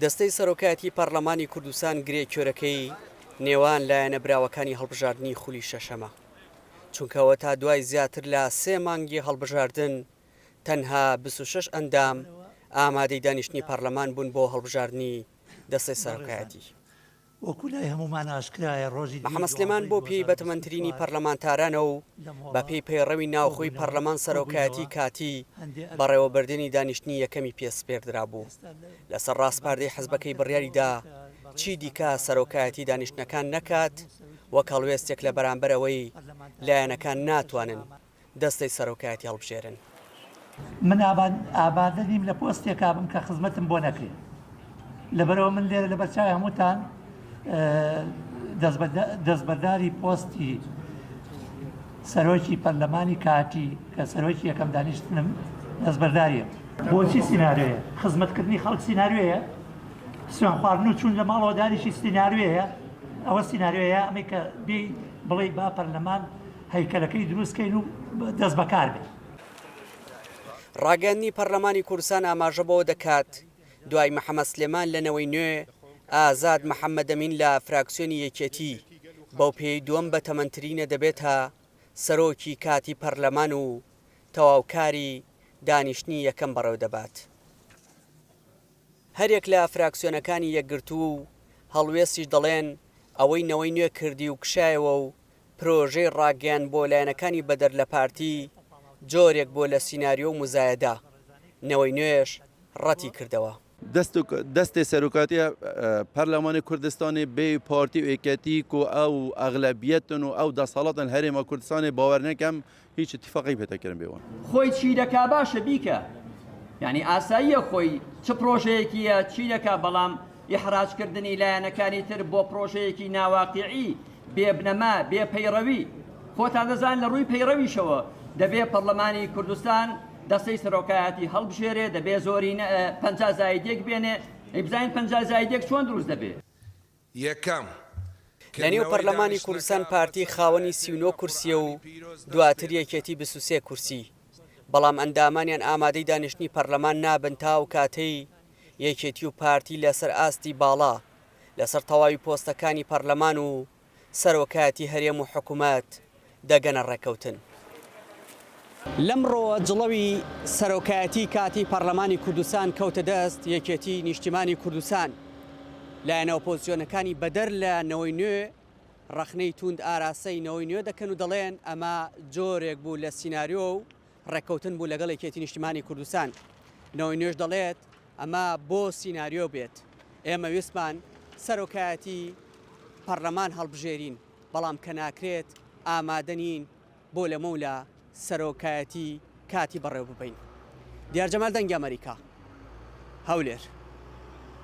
دەستەی سەرۆکایەتی پەرلەمانی کوردستان گرێ کوێرەکەی نێوان لایەنە براوەکانی هەڵبژاردنی خولی شەشەمە، چونکە ئەوەتا دوای زیاتر لە سێ مانگی هەڵبژاردن تەنها 26 ئەندام ئامادەی دانیشتنی پەرلەمان بوون بۆ هەڵبژاردنی دەستەی سەرۆکایەتی. وەکو لای هەموومان ئاشکرایە ڕۆژی دووی محەمەد سلێمان دوانزەی بۆ پێی 2024 بەتەمەنترینی پەرلەمانتارانە و لەم هۆڵە بەپێی پەیڕەوی ناوخۆی کۆبوونەوە پەرلەمان سەرۆکایەتی کۆبووینەوە کاتی هەندێ ئەرک بەڕێوەبردنی دانیشتنی یەکەمی پێ سپێردرابوو. ئێستا لە لەسەر ڕاسپاردەی بانگهێشتمان حزبەکەی کردنەوە بڕیاری دا کە چی بەڕێزتان دیکە ئامادە سەرۆکایەتی بن دانیشتنەکان نەکات هەموو سەرۆکی وەک هەڵوێستێک لە و بەرامبەر ئەوەی پەرلەمانتارانی لایەنەکان تریش ناتوانن ئامادە دەستەی سەرۆکایەتی هەڵبژێرن. من ئامادە نیم لە پۆستێکا بم کە خزمەتم بۆ نەکرێ. لەبەرئەوە من لێرە لەبەر چاوی هەمووتان دەستبەرداری پۆستی سەرۆکی پەرلەمانی کاتی کە سەرۆکی یەکەم دانیشتنم دەستبەرداریە. بۆچی سیناریۆیە؟ خزمەتکردنی خەڵک سیناریۆیە؟ سوێن خواردن و چوون لە ماڵەوە دانیشی سیناریۆیە؟ ئەوە سیناریۆیە ئەمەی کە بێی بڵێی با پەرلەمان هەیکەلەکەی دروست کەین و دەست بەکار بێ. ڕاگەیاندنی پەرلەمانی کوردستان ئاماژە بەوە دەکات، دوای محەمەد سلێمان لە نەوەی نوێ، ئازاد محەمەدەمین لە فراکسیۆنی یەکێتی، بەو پێیەی دووەم بەتەمەنترینە دەبێتە سەرۆکی کاتی پەرلەمان و تەواوکاری دانیشتنی یەکەم بەڕێودەبات. هەریەک لە فراکسیۆنەکانی یەکگرتوو و هەڵوێستیش دەڵێن، ئەوەی نەوەی نوێ کردی و کشایەوە و پرۆژەی ڕاگەیاند بۆ لایەنەکانی بەدەر لە پارتی جۆرێک بووە لە سیناریۆ و موزایەدە، نەوەی نوێش ڕەتی کردەوە. دەستێ سەرۆکایەتی پەرلەمانی کوردستانێ بێ پارتی و یەکێتی کو ئەو ئەغلەبیەتن و ئەو دەسەڵاتن هەرێما کوردستانێ باوەر نەکەم هیچ ئیتیفاقێک پێتە کردن بێ وان. خۆی چی دەکا باشە بیکە یانی ئاساییە خۆی چ پرۆژەیەکیە چی دەکا بەڵام ئیحراج کردنی لایەنەکانی تر بۆ پرۆژەیەکی ناواقیعی بێ بنەما بێ پەیڕەوی خۆتان دەزان لە ڕووی پەیڕەویشەوە دەبێ پەڕلەمانی کوردستان دەستەی سەرۆکایەتی هەڵبژێرێ دەبێ زۆرینە 50 زاید یەک بێنێ ئەی بزانین 50 زاید یەک چۆن دروست دەبێ. یەکەم، لەنێو کردنەوەی پەرلەمانی کوردستان دانیشتنەکە بە پارتی چەند خاوەنی ئایەتێک 39 لە کورسییە و قورئانی پیرۆز دەست دواتر پێ دەکات. یەکێتی 23 کورسی، بەڵام ئەندامانیان ئامادەی دانیشتنی پەرلەمان نابن تا ئەو کاتەی یەکێتی و پارتی لەسەر ئاستی باڵا لەسەر تەواوی پۆستەکانی پەرلەمان و سەرۆکایەتی هەرێم و حکومەت دەگەنە ڕێککەوتن. لەمڕۆوە جڵەوی سەرۆکایەتی کاتی پەرلەمانی کوردستان کەوتە دەست یەکێتی نیشتیمانی کوردستان. لایەنە ئۆپۆزسیۆنەکانی بەدەر لە نەوەی نوێ ڕەخنەی تووند ئاراستەی نەوەی نوێ دەکەن و دەڵێن ئەمە جۆرێک بوو لە سیناریۆ و ڕێککەوتن بوو لەگەڵ یەکێتی نیشتیمانی کوردستان. نەوەی نوێش دەڵێت ئەمە بۆ سیناریۆ بێت ئێمە ویستمان سەرۆکایەتی پەرلەمان هەڵبژێرین، بەڵام کە ناکرێت ئامادە نین بۆ لەمەولا سەرۆکایەتی کاتی بەڕێوەببەین. دیار جەمال دەنگی ئەمەریکا، هەولێر.